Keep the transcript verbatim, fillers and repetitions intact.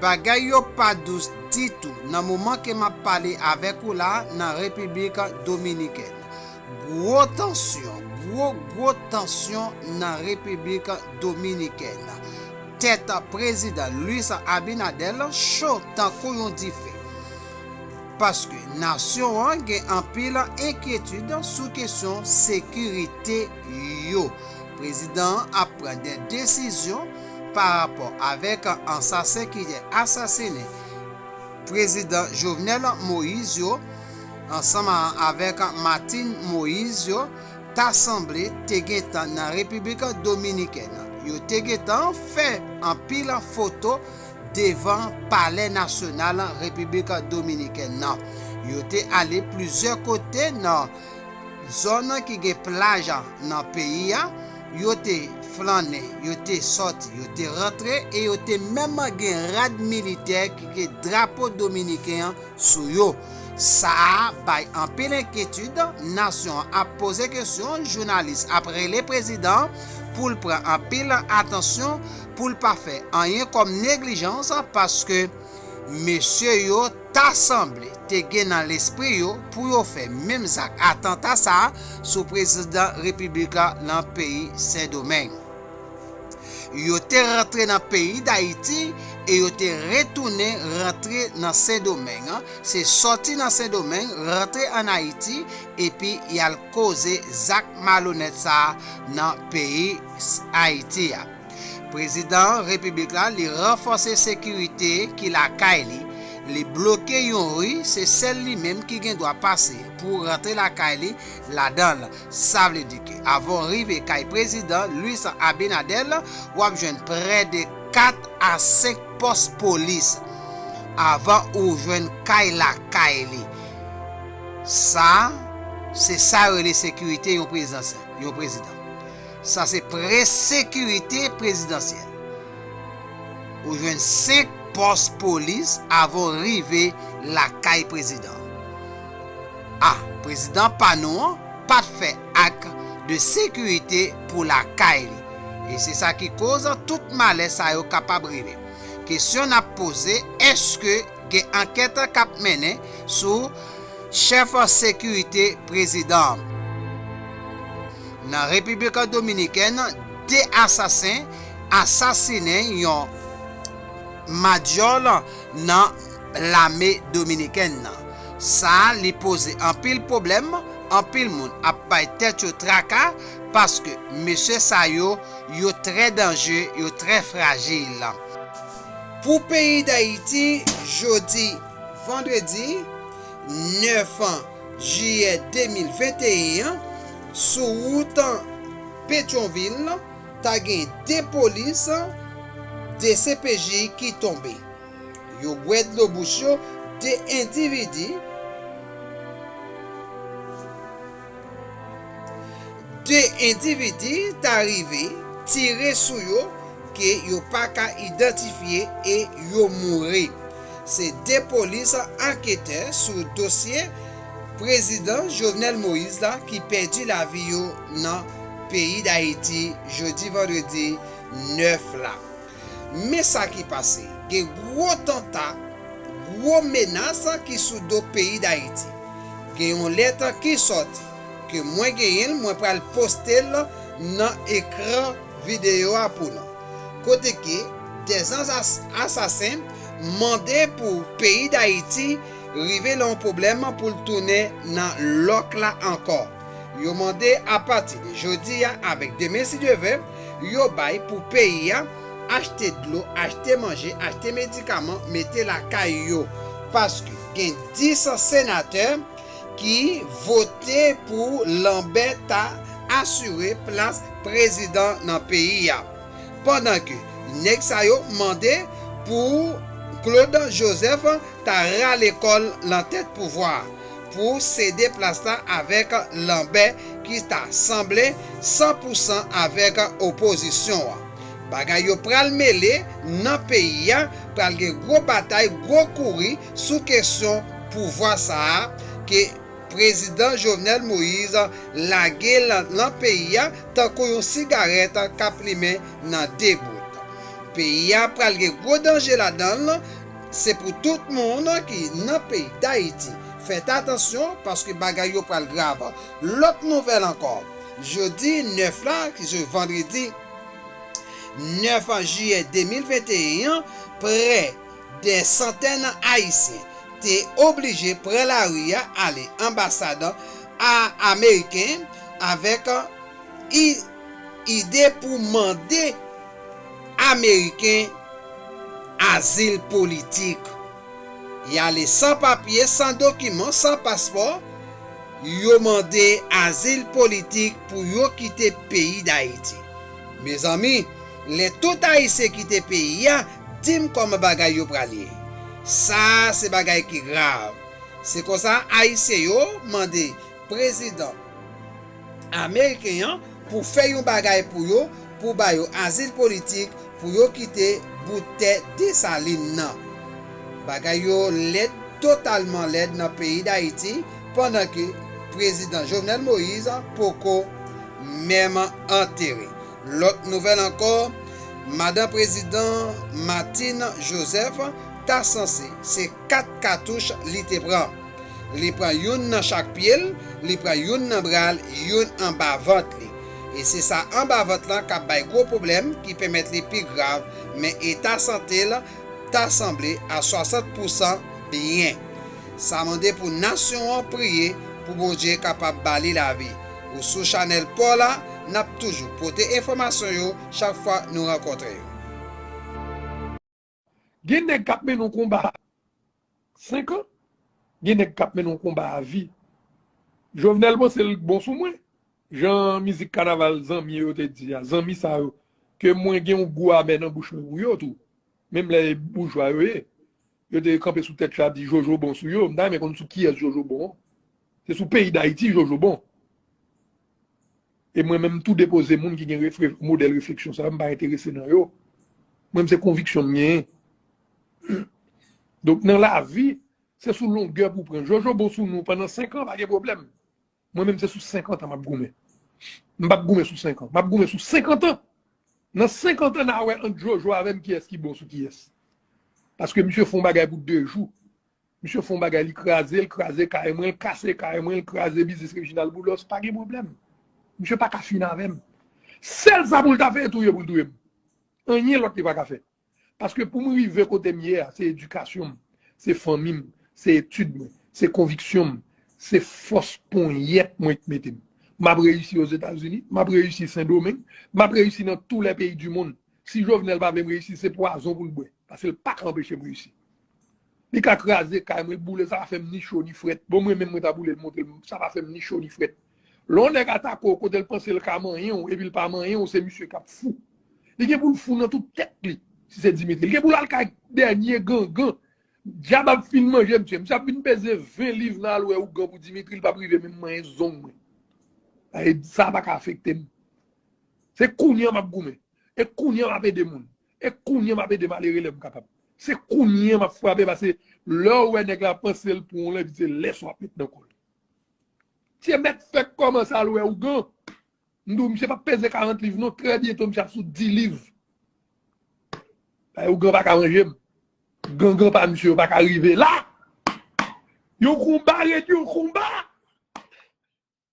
Bagay yo pa dous ditou nan moman ke m ap pale avèk ou la nan Repiblik Dominikèn. Gwo tansyon, gwo, gwo tansyon nan Repiblik Dominikèn. Tèt prezidan Luis Abinader cho tankou yon dife. Paske nasyon an gen anpil enkyetid sou kesyon sekirite yo. Prezidan an ap pran de desizyon pa rapò avèk ansasen ki te asasinen prezidan Jovenel Moïse yo, ansanm avèk Martine Moïse yo, ta sanble te gentan nan Repiblik Dominikèn. Yo te gentan fè anpil foto devan Palè Nasyonal Repiblik Dominikèn nan. Yo te ale plizyè kote nan zòn ki gen plaj nan peyi a. Yo te flannen, yo te sòti, yo te rantre e yo te menm gen rad militè ki gen drapo dominiken an sou yo. Sa a bay anpil enkyetid, nasyon an ap poze kesyon, jounalis ap rele prezidan an pou l pran anpil atansyon, pou l pa fè anyen kòm neglijans, paske mesye yo ta sanble te gen nan lespri yo pou yo fè menm zak atanta sa a sou prezidan repiblik la nan peyi Sendomeng. Yo te rantre nan peyi Dayiti e yo te retounen rantre nan Sendomeng. Se sòti nan Sendomeng, rantre ann Ayiti, epi y al koze zak malonèt sa a nan peyi Ayiti a. Prezidan repiblik la, li ranfòse sekirite ki lakay li. Li bloke yon ri, se sèl li menm ki gen dwa pase pou rantre lakay li ladan l. Sa vle di ke avan w rive kay prezidan Luis Abinader, w ap jwenn prè de kat a senk pòs polis avan ou jwenn kay lakay li. Sa, se sa yo rele sekirite yon prezidan, yon prezidan. Sa se prè sekirite prezidansyèl. Ou jwenn senk pòs polis avan w rive lakay prezidan. A, prezidan pa nou an pa t fè ak de sekirite pou lakay li. E se sa ki koz tout malè sa yo kapab rive. Kesyon n ap poze, èske gen ankèt k ap mennen sou chèf sekirite prezidan an? Nan Repiblik Dominikèn, de asasen asasinen yon madyòl nan lame dominikèn nan. Sa a, li poze anpil pwoblèm, anpil moun ap bay tèt yo traka, paske mesye sa yo, yo trè danje, yo trè frajil. Pou peyi Dayiti, jodi vandredi nèf jiyè de mil venteyen an, sou wout Petyonvil, ta gen de polis, de C P J ki tonbe. Yo bwè dlo bouch yo, de endividi, de endividi ta rive tire sou yo ke yo pa ka idantifye e yo mouri. Se de polis anketè sou dosye prezidan Jovenel Moïse la ki pèdi lavi yo nan peyi Dayiti jodi vandredi nèf la. Men sa ki pase, gen gwo tanta, gwo menas ki sou do peyi Dayiti. Gen yon lèt ki sòti, ke mwen genyen l, mwen pral poste l nan ekran videyo a pou nou. Kote ke dèzans as-, asasen mande pou peyi Dayiti rive nan yon pwoblèm pou l tounen nan lòk la ankò. Yo mande apati de jodi a avèk demen, si Dye vle, yo bay pou peyi a achte dlo, achte manje, achte medikaman, mete lakay yo. Paske gen dis senatè ki vote pou Lambert ta asire plas prezidan nan peyi a. Pandan ke nèg sa yo mande pou Claude Joseph ta rale kò l nan tèt pouvwa a, pou sede plas la avèk Lambert ki ta sanble san pou san avèk opozisyon an. Bagay yo pral mele nan peyi a, pral gen gwo batay, gwo kouri sou kesyon pouvwa sa a ke prezidan Jovenel Moïse lage lan, lan peyi a tankou yon sigarèt k ap limen nan de bout. Peyi a pral gen gwo danje ladan l, se pou tout moun ki nan peyi Dayiti. Fèt atansyon, paske bagay yo pral grav. Lòt nouvèl ankò, jodi nèf la, ki se vandredi nèf jiyè de mil venteyen an, prè de santèn Ayisyen te oblije pran lari a ale anbasad a ameriken avèk i- ide pou mande ameriken azil politik. Y ale san papye, san dokiman, san paspò, yo mande azil politik pou yo kite peyi Dayiti. Mezanmi, lè tout Ayisyen kite peyi a, di m kòman bagay yo pral ye. Sa a se bagay ki grav. Se konsa, Ayisyen yo mande prezidan ameriken an pou fè yon bagay pou yo, pou ba yo azil politik, pou yo kite bout tè Desalin nan. Bagay yo lèd, totalman lèd nan peyi Dayiti, pandan ke prezidan Jovenel Moïse poko menm antere. Lòt nouvèl ankò, madan prezidan Martine Joseph ta sanse se kat katouch li te pran. Li pran youn nan chak pye l, li pran youn nan bra l, youn anba vant li. E se sa anba vant lan k ap bay gwo pwoblèm ki pèmèt li pi grav, men eta sante l ta sanble a swasant pousan byen. Sa mande pou nasyon an priye pou Bondye kapab ba li lavi. Ou sou chanèl pa w la, n ap toujou pote enfòmasyon yo chak fwa nou rankontre yo. Gen nèg k ap mennen yon konba senk an, gen nèg k ap mennen yon konba a vi. Jovenel panse l bon sou mwen. Jan mizik kanaval zanmi yo te di a, zanmi sa yo, ke mwen gen yon gou amè nan bouch mwen pou yo tou. Menm lè e boujwa yo ye. Yo te kanpe sou tèt yo ap di Jojo bon sou yo. M ta renmen konn sou kiyès Jojo bon an. Se sou peyi Dayiti Jojo bon. E mwen menm tou depoze moun ki gen refle- modèl refleksyon sa yo, m pa enterese nan yo. Mwen menm se konviksyon m genyen. Donk nan lavi, se sou longè pou w pran. Jojo bon sou nou pandan senk an, pa gen pwoblèm. Mwen menm se sou senkant an m ap goumen. M p ap goumen sou senk an. M ap goumen sou senkant an. Nan senkant an n a wè ant Jojo avè m kiyès ki bon sou kiyès. Paske misye fè yon bagay pou de jou. Misye fè yon bagay, li kraze, l kraze kay mwen, l kase kay mwen, l kraze biznis Reginald Boulos, pa gen pwoblèm. Misye pa ka fin avè m. Sèl sa pou l ta fè, e touye pou l touye m. Anyen lòt li pa ka fè. Paske pou m rive kote m ye a, se edikasyon m, se fanmi m, se etid mwen, se konviksyon m, se fòs ponyèt mwen k mete m. M ap reyisi Ozetazini, m ap reyisi Sendomeng, m ap reyisi nan tou lè peyi di monn. Si Jovenel pa vle m reyisi, se pwazon pou l bwè, paske l pa ka anpeche m reyisi. Li ka kraze kay mwen, l boule, sa pa fè m ni cho ni frèt. Bon, mwen menm mwen ta boule l, montre l, sa pa fè m ni cho ni frèt. Lè yon nèg atake w kote l panse l ka manyen w, epi l pa manyen w, se misye k ap fou. Li gen pou l fou nan tout tèt li, si se Dimitri. Li gen pou l al kay dènye gangan. Dyab ap fin manje misye. Misye ap vin peze ven liv nan al wè ougan pou Dimitri, li p ap rive menm manyen zong mwen. Sa pa ka afekte m. Se kounye a m ap goumen. E kounye a m ap ede moun. E kounye a m ap ede malere lè m kapab. Se kounye a m ap frape, paske lè w wè nèg la panse l pou w, epi se lè sa w ap met nan kò l. Tye mèt fèk kòmanse al wè ougan. M di w, misye p ap peze karant liv non, trè byento misye ap sou dis liv. Bay ougan pa ka manje m. Gangan pa misye yo pa ka rive la. Yon konba ret yon konba.